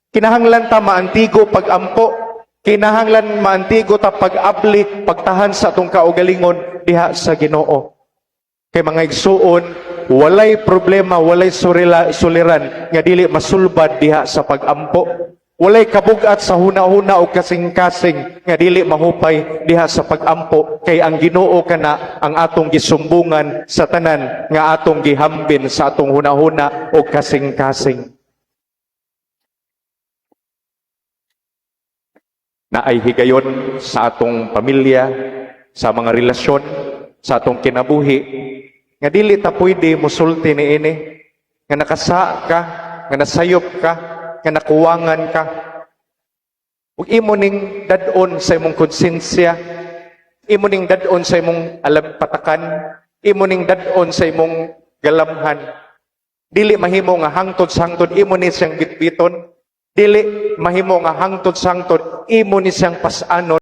Kinahanglan ta maantigo pag-ampo. Kinahanglan maantigo ta pag-abli, pagtahan sa atong kaugalingon diha sa Ginoo. Kay, mga igsuon, walay problema, walay suliran nga dili masulbad diha sa pag-ampo. Walay kabugat sa huna-huna o kasing-kasing nga dili mahupay diha sa pag-ampo, kay ang Ginoo kana ang atong gisumbungan sa tanan nga atong gihambin sa atong huna-huna o kasing-kasing. Naay higayon sa atong pamilya, sa mga relasyon, sa atong kinabuhi, nga dili ta pwede musulti niini, nga nakasa ka, nga nasayop ka, nga nakuwangan ka. Ug imo ning dad-on sa imong konsensya, imo ning dad-on sa imong alampatakan, imo ning dad-on sa imong galamhan. Dili mahimo nga hangtod sa hangtod imo ni siyang bitbiton. Dili mahimo nga hangtod sa hangtod imo ni siyang pas-anon.